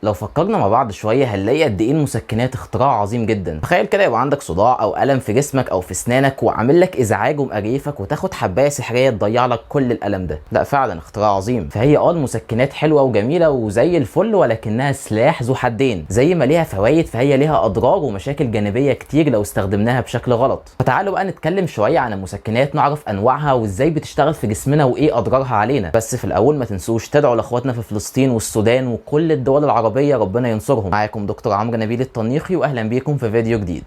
لو فكرنا مع بعض شوية هنلاقي قد ايه المسكنات اختراع عظيم جدا. تخيل كده يبقى عندك صداع او الم في جسمك او في اسنانك وعامل لك ازعاج ومقريفك، وتاخد حبايه سحريه تضيع لك كل الالم ده. لا فعلا اختراع عظيم. فهي المسكنات حلوة وجميلة وزي الفل، ولكنها سلاح ذو حدين. زي ما ليها فوائد فهي ليها اضرار ومشاكل جانبيه كتير لو استخدمناها بشكل غلط. فتعالوا بقى نتكلم شوية عن المسكنات، نعرف انواعها وازاي بتشتغل في جسمنا وايه اضرارها علينا. بس في الاول ما تنسوش تدعوا لاخواتنا في فلسطين والسودان وكل الدول العربيه، ربنا ينصرهم. معاكم دكتور عمرو نبيل الطنيخي، واهلا بيكم في فيديو جديد.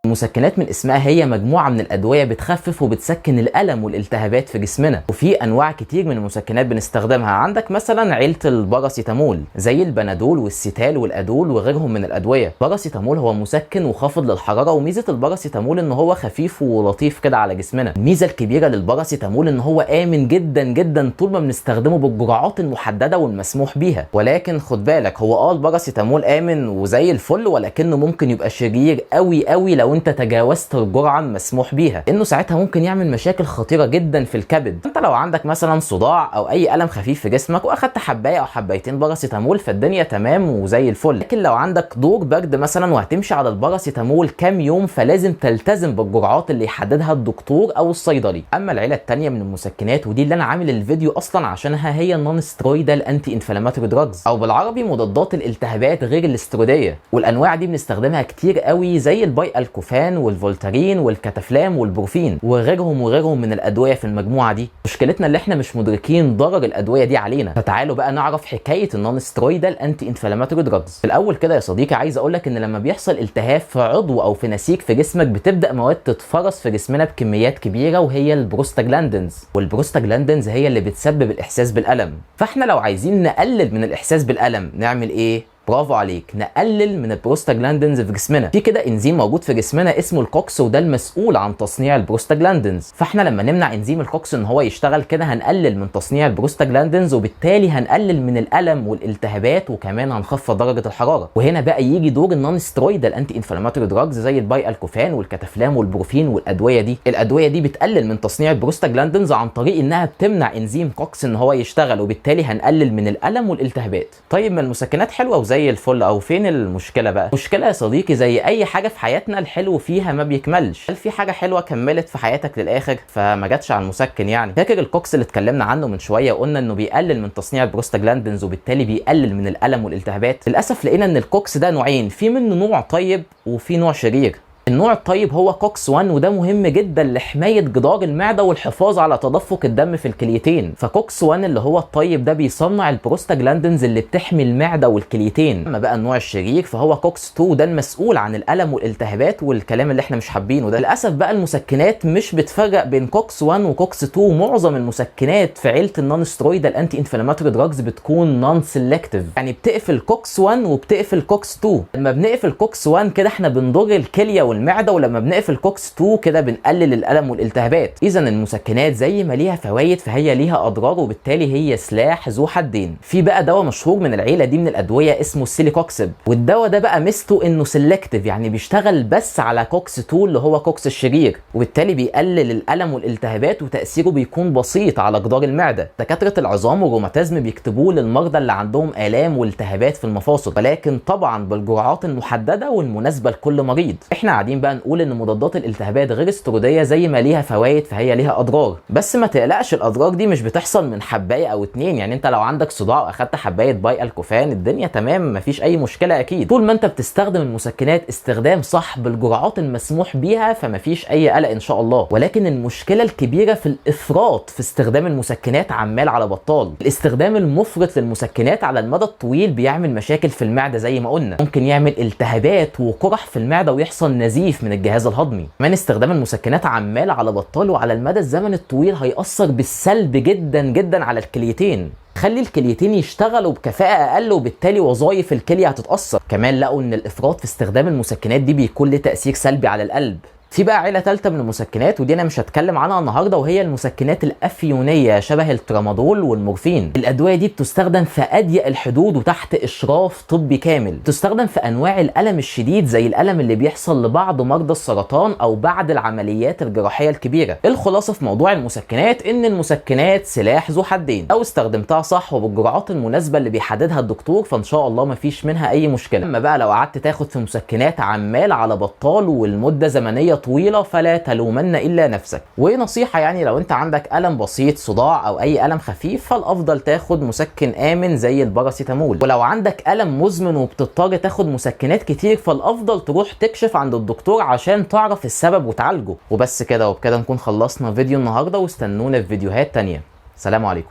المسكنات من اسمها هي مجموعة من الأدوية بتخفف وبتسكن الألم والالتهابات في جسمنا، وفي أنواع كتير من المسكنات بنستخدمها. عندك مثلا عيلة الباراسيتامول زي البنادول والسيتال والأدول وغيرهم من الأدوية. الباراسيتامول هو مسكن وخافض للحرارة، وميزة الباراسيتامول إن هو خفيف ولطيف كده على جسمنا. الميزة الكبيرة للباراسيتامول إن هو آمن جدا جدا طول ما بنستخدمه بالجرعات المحددة والمسموح بيها. ولكن خد بالك، هو الباراسيتامول آمن وزي الفل، ولكنه ممكن يبقى شرير قوي قوي لو انت تجاوزت الجرعة المسموح بيها، انه ساعتها ممكن يعمل مشاكل خطيرة جدا في الكبد. انت لو عندك مثلا صداع او اي الم خفيف في جسمك واخدت حبايه او حبايتين باراسيتامول فالدنيا تمام وزي الفل. لكن لو عندك دور برد مثلا وهتمشي على الباراسيتامول كام يوم، فلازم تلتزم بالجرعات اللي يحددها الدكتور او الصيدلي. اما العيلة الثانية من المسكنات، ودي اللي انا عامل الفيديو اصلا عشانها، هي ال non-steroidal anti-inflammatory drugs، او بالعربي مضادات الالتهابات غير الاسترويديه. والانواع دي بنستخدمها كتير قوي زي الباي الكوفان والفولتارين والكتافلام والبروفين وغيرهم وغيرهم من الادوية في المجموعة دي. مشكلتنا اللي احنا مش مدركين ضرر الادوية دي علينا. فتعالوا بقى نعرف حكاية ال non-steroidal anti-inflammatory drugs. في الاول كده يا صديقي عايز اقول لك ان لما بيحصل التهاب في عضو او في نسيج في جسمك، بتبدا مواد تتفرز في جسمنا بكميات كبيرة، وهي ال prostaglandins. وال prostaglandins هي اللي بتسبب الاحساس بالالم. فاحنا لو عايزين نقلل من الاحساس بالالم نعمل ايه؟ برافو عليك، نقلل من البروستاجلاندينز في جسمنا. في كده انزيم موجود في جسمنا اسمه ال COX، وده المسؤول عن تصنيع البروستاجلاندينز. فاحنا لما نمنع انزيم ال COX ان هو يشتغل كده هنقلل من تصنيع البروستاجلاندينز، وبالتالي هنقلل من الالم والالتهابات، وكمان هنخفض درجه الحرارة. وهنا بقى يجي دور ال non-steroidal anti-inflammatory drugs زي الباي الكوفان والكتافلام والبروفين والادوية دي. الادوية دي بتقلل من تصنيع البروستاجلاندينز عن طريق انها بتمنع انزيم COX ان هو يشتغل، وبالتالي هنقلل من الالم والالتهابات. طيب ما المسكنات حلوة وزي الفل، او فين المشكلة بقى؟ المشكلة يا صديقي زي اي حاجة في حياتنا، الحلو فيها ما بيكملش. هل في حاجة حلوة كملت في حياتك للاخر؟ فما جاتش على المسكن يعني. فاكر ال COX اللي اتكلمنا عنه من شوية وقلنا انه بيقلل من تصنيع البروستاجلاندينز وبالتالي بيقلل من الالم والالتهابات؟ للاسف لقينا ان ال COX ده نوعين، في منه نوع طيب وفي نوع شرير. النوع الطيب هو COX 1، وده مهم جدا لحماية جدار المعدة والحفاظ على تدفق الدم في الكليتين. ف COX 1 اللي هو الطيب ده بيصنع البروستاجلاندينز اللي بتحمي المعدة والكليتين. اما بقى النوع الشرير فهو COX 2، ده المسؤول عن الالم والالتهابات والكلام اللي احنا مش حابينه ده. للاسف بقى المسكنات مش بتفرق بين COX 1 و COX 2. معظم المسكنات في عيله ال non-steroidal anti-inflammatory drugs بتكون non-selective، يعني بتقفل COX 1 وبتقفل COX 2. لما بنقفل COX 1 كده احنا بنضر الكلية والمعده، ولما بنقفل COX 2 كده بنقلل الالم والالتهابات. اذا المسكنات زي ما ليها فوائد فهي ليها اضرار، وبالتالي هي سلاح ذو حدين. في بقى دواء مشهور من العيلة دي من الادوية اسمه ال celecoxib، والدواء ده بقى ميزته انه selective، يعني بيشتغل بس على COX 2 اللي هو COX الشرير، وبالتالي بيقلل الالم والالتهابات وتاثيره بيكون بسيط على جدار المعدة. دكاترة العظام والروماتيزم بيكتبوه للمرضى اللي عندهم الام والتهابات في المفاصل، ولكن طبعا بالجرعات المحددة والمناسبة لكل مريض. احنا قاعدين بقى نقول ان مضادات الالتهابات غير استرويديه زي ما ليها فوائد فهي ليها اضرار، بس ما تقلقش، الاضرار دي مش بتحصل من حبايه او اتنين. يعني انت لو عندك صداع واخدت حبايه باي الكوفان الدنيا تمام، مفيش اي مشكلة اكيد. طول ما انت بتستخدم المسكنات استخدام صح بالجرعات المسموح بيها فمفيش اي قلق ان شاء الله. ولكن المشكلة الكبيرة في الافراط في استخدام المسكنات عمال على بطال. الاستخدام المفرط للمسكنات على المدى الطويل بيعمل مشاكل في المعدة زي ما قلنا، ممكن يعمل التهابات وقرح في المعدة ويحصل نزيف من الجهاز الهضمي. كمان استخدام المسكنات عمال على بطال وعلى المدى الزمني الطويل هيأثر بالسلب جدا جدا على الكليتين، خلي الكليتين يشتغلوا بكفاءة أقل، وبالتالي وظائف الكلية هتتأثر. كمان لقوا إن الإفراط في استخدام المسكنات دي بيكون له تأثير سلبي على القلب. في بقى عيله ثالثة من المسكنات، ودي انا مش هتكلم عنها النهارده، وهي المسكنات الافيونيه شبه الترامادول والمورفين. الادوية دي بتستخدم في اضيق الحدود وتحت اشراف طبي كامل. تستخدم في انواع الالم الشديد زي الالم اللي بيحصل لبعض مرضى السرطان او بعد العمليات الجراحية الكبيرة. الخلاصة في موضوع المسكنات ان المسكنات سلاح ذو حدين، لو استخدمتها صح وبالجرعات المناسبة اللي بيحددها الدكتور فان شاء الله مفيش منها اي مشكلة. اما بقى لو قعدت تاخد في مسكنات عمال على بطال والمدة زمنية طويلة فلا تلومن الا نفسك. ونصيحة يعني لو انت عندك الم بسيط، صداع او اي الم خفيف، فالافضل تاخد مسكن امن زي الباراسيتامول. ولو عندك الم مزمن وبتضطر تاخد مسكنات كتير فالافضل تروح تكشف عند الدكتور عشان تعرف السبب وتعالجه. وبس كده، وبكده نكون خلصنا فيديو النهارده، واستنونا في فيديوهات تانية. سلام عليكم.